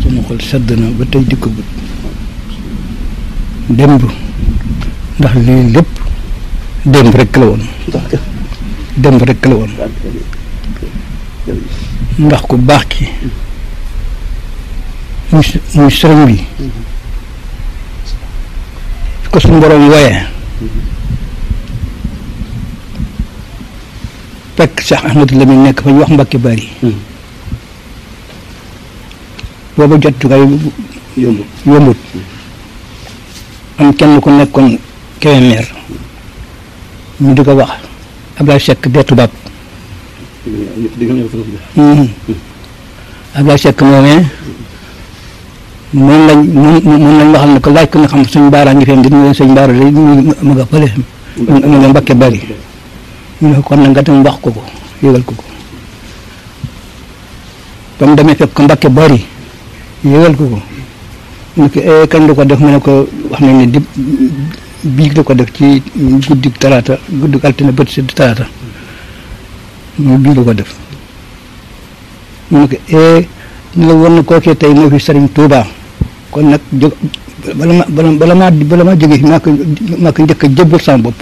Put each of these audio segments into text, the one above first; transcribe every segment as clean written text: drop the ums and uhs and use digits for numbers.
sama xol sedd na ba tey di ko but démb ndax lii lépp démb rek la woon démb rek la woon ndax ku baax ki muy sëriñ bi su ko suñu borom wooyee fekk Cheikh Ahmadou Lamine nekk fa ñu wax Mbacke Bari booba jot ju kay yombut am kenn ku nekkoon Kébémer ñu di ko wax Ablaye Seck dee tubaab Ablaye Seck moomee moom lañ waxal ne ko laaj ko nga xam suñ baara ngi fi am di leen suñ baara day mu nga fële mu nga Mbacke Bari ñu ne kon nag nga dem wax ko yëgal ko ba mu demee fekk ko Mbacke Bari yëgal ko mu ne ko kañ la ko def mu ne ko wax nañ ne biig la ko def ci guddi talaata guddi altine bët si talaata mu biig la ko def mu ne ko ñu la woon na kookee tey moo fi Sëriñ Tuubaa kon nag jóg bala maa jógee maa ko njëkk a jëbbal sama bopp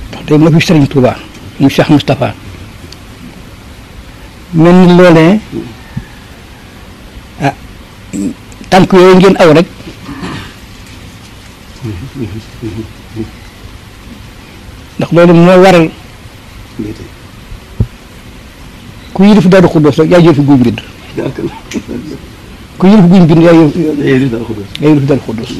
ndax tey moo fi Sëriñ Tuubaa mu Cheikh Moustapha mel ni loolee tànk yooyu ngeen aw rek ndax loolu moo waral ku yilif Daaru Xuddoos rek yaa jël fi guy mbind ku yilif guy mbind yaa yilif Daaru Xuddoos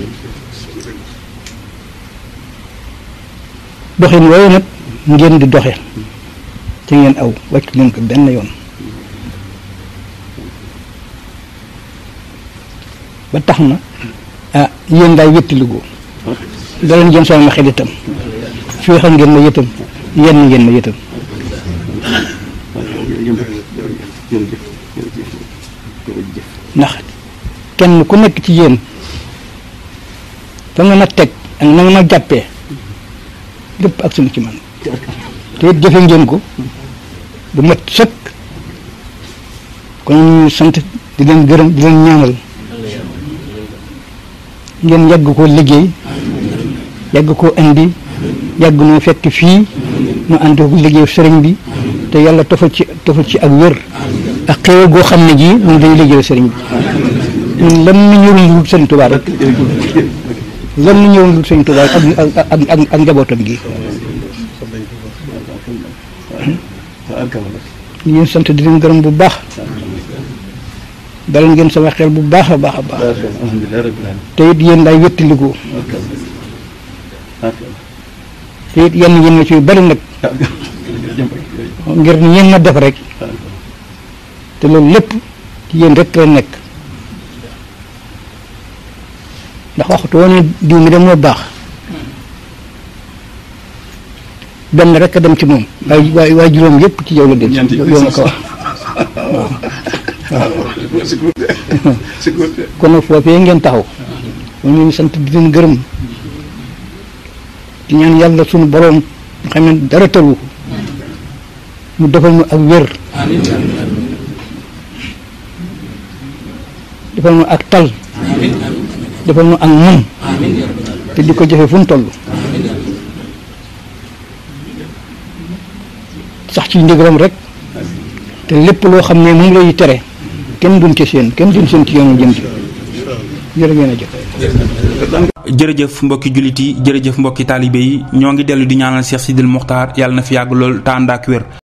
doxin wooyu nag ngeen di doxe ci ngeen aw wàcc leen ko benn yoon ba tax na yéen daay wéttaligoo daleen ngeen sama xel itam fii xam ngeen ma yëtam yenn ngeen ma yëtam ndax kenn ku nekk ci yéen fa nga ma teg ak na nga ma jàppee lépp ak sunu ci man te it jëfe ngeen ko bu mat sëkk kon ñu sant di leen gërëm di leen ñaanal ngeen yàgg koo liggéey yàgg koo indi yàgg noo fekk fii nu ànd ko liggéey sëriñ bi te yàlla tofal ci ak wér ak xéewal goo xam ne ji moom dañuy liggéey sëriñ bi ñun lan na ñëwul lu sëriñ Tuubaa rek lan na ñëwul lu sëriñ Tuubaa ak njabootam gi ñu ngeen sant di leen gërëm bu baax dalal ngeen sama xel bu baax a baax a baax te it yéen laay wéttaligoo te it yenn ngeen ma ci bari nag ngir ni yéen ma def rek te loolu lépp ci yéen rek la nekk ndax waxtu woon ne diw mi dem moo baax benn rek a dem ci moom waaye juróom yëpp ci yow la dem yow ma ko wax waaw kon nag foofee ngeen taxaw moom ñu ngi sant di leen gërëm di ñaan yàlla sunu boroom xam ne dara tëru ko mu defal nu ak wér defal nu ak tal defal nu ak mën te di ko jëfe fu mu toll sax ci ndigalam rek te lépp loo xam ne moom lay tere kenn duñ ci seen ci yoonu jëm ci jërë ngeen a jëf. jërëjëf mbokki jullit yi jërëjëf mbokki taalibe yi ñoo ngi dellu di ñaanal Cheikh Sidil Mokhtar yàlla na fi yàgg lool te ànd ak wér